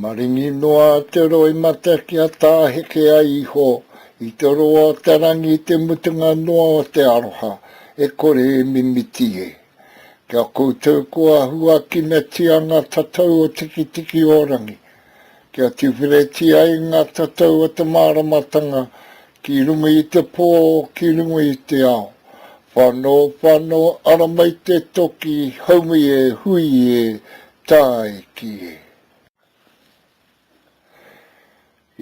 Maringi noa te roimata kia tāheke ai iho i te roa o te rangi te mutunga noa o te aroha e kore e mimiti e. Kia koutou kua huakinatia ngā tatau o Tikitiki-o-rangi, kia tuwheratia ai ngā tatau o te māramatanga ki runga i te pō, ki runga i te ao. Whano, whano, ara mai te toki, haumi e, hui e, tāiki e.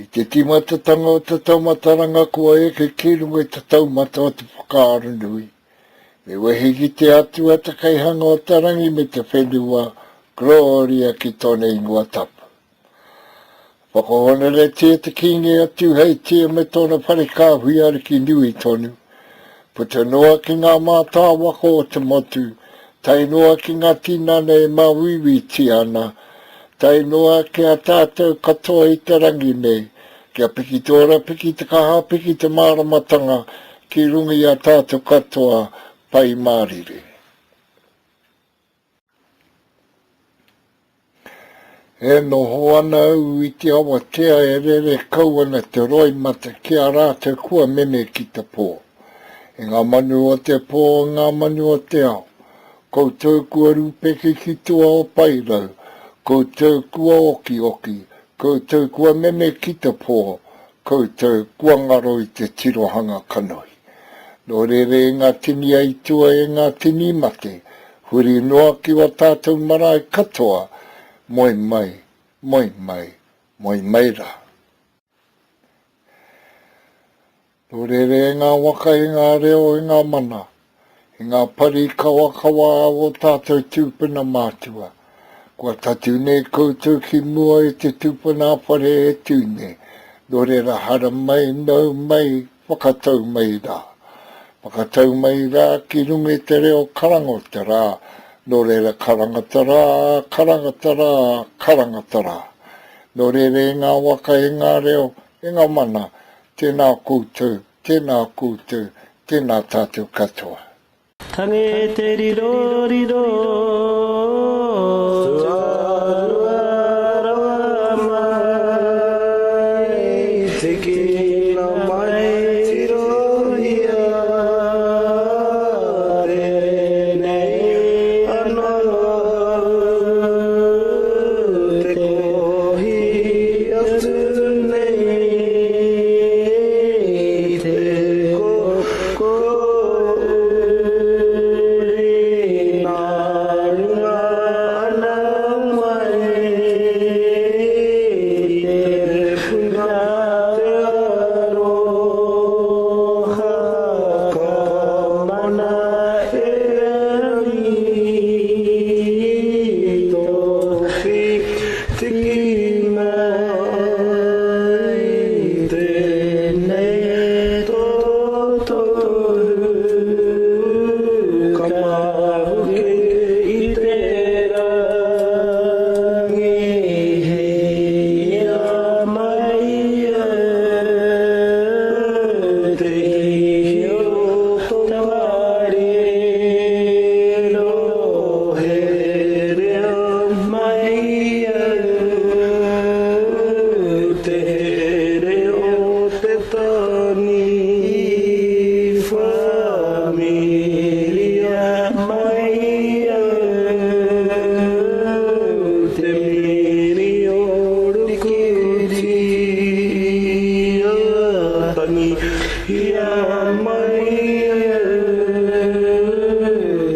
I te tīmatatanga o te taumataranga kua eke ki runga i te taumata o te whakaaro nui. Me wehi ki te Atua te kaihanga o te rangi me te whenua, Gloria ki tōna ingoa tapu. Whakahonoretia te Kīngi a Tūheitia me tōna whare kāhui ariki nui tonu, puta noa ki ngā mātāwaka o te motu, tae noa ki ngā tinana e māuiuitia ana, tae noa ki a tātou katoa i te rangi nei, kia piki te ora, piki te kaha, piki te māramatanga ki runga i a tātou katoa, Pai Mārire. E noho ana au i te awatea e rere kau ana te roimata ki a rātou kua mene ki te pō. E ngā manu o te pō, e ngā manu o te ao, koutou kua rūpeke ki tua o Paerau, koutou kua okioki, koutou kua mene ki te pō, koutou kua ngaro i te tirohanga kanohi. Nō reira e ngā tini aitua, e ngā tini mate, huri noa ki wā tātou marae katoa, moe mai, moe mai, moe mai rā. Nō reira e ngā waka, e ngā reo, e ngā mana, e ngā pari kawakawa a ō tātou tūpuna mātua, kua tatū nei koutou ki mua i te tūpuna whare e tū nei, nō reira haramai, nau mai, Whakatau mai rā. Whakatau mai rā ki runga i te reo karanga o te rā, nō reira karangata rā, karangata rā, karangata rā. Nō reira e ngā waka, e ngā reo, e ngā mana, tēnā koutou, tēnā koutou, tēnā tātou katoa. Tangi te riro riro. Tuarua rawa mai, tikina mai, tirohia tēnei anō te kohi atu nei te Ko uri nā runga ana mai te puna te aroha ka mana e rangi tō whitiki mai tēnei Totohu ka mahuki i te rangi Heia mai au te ihi o Tongariro Herea mai au te reo te Taniwha miria mai au te miri o Rukutia Tangihia mai au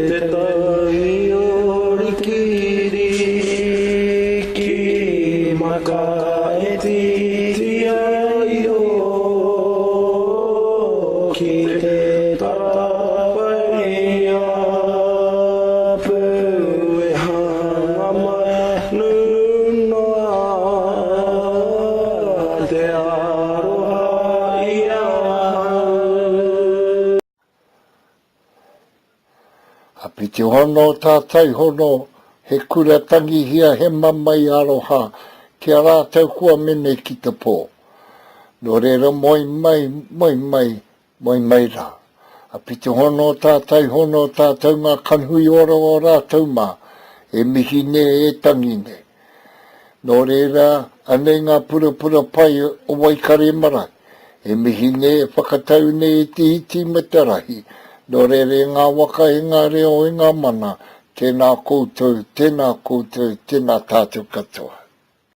te tangi o Rikiriki Makaititia iho ki te tāpae apu e hanga manu noa te aroha i ahau. Apiti hono tātai hono, he kura tangihia he mamae aroha ki a rātou kua mene ki te pō. Nō reira moe mai, moe mai, moe mai rā. Apiti hono tātai hono tātou ngā kanhui ora o rātou mā, e mihi nei, e tangi nei. Nō reira, anei ngā purapura pai o Waikare marae, e mihi nei, e whakatau nei i te iti me te rahi. Nō reira, e ngā waka, e ngā reo, e ngā mana, tēnā koutou, tēnā koutou, tēnā tātou katoa.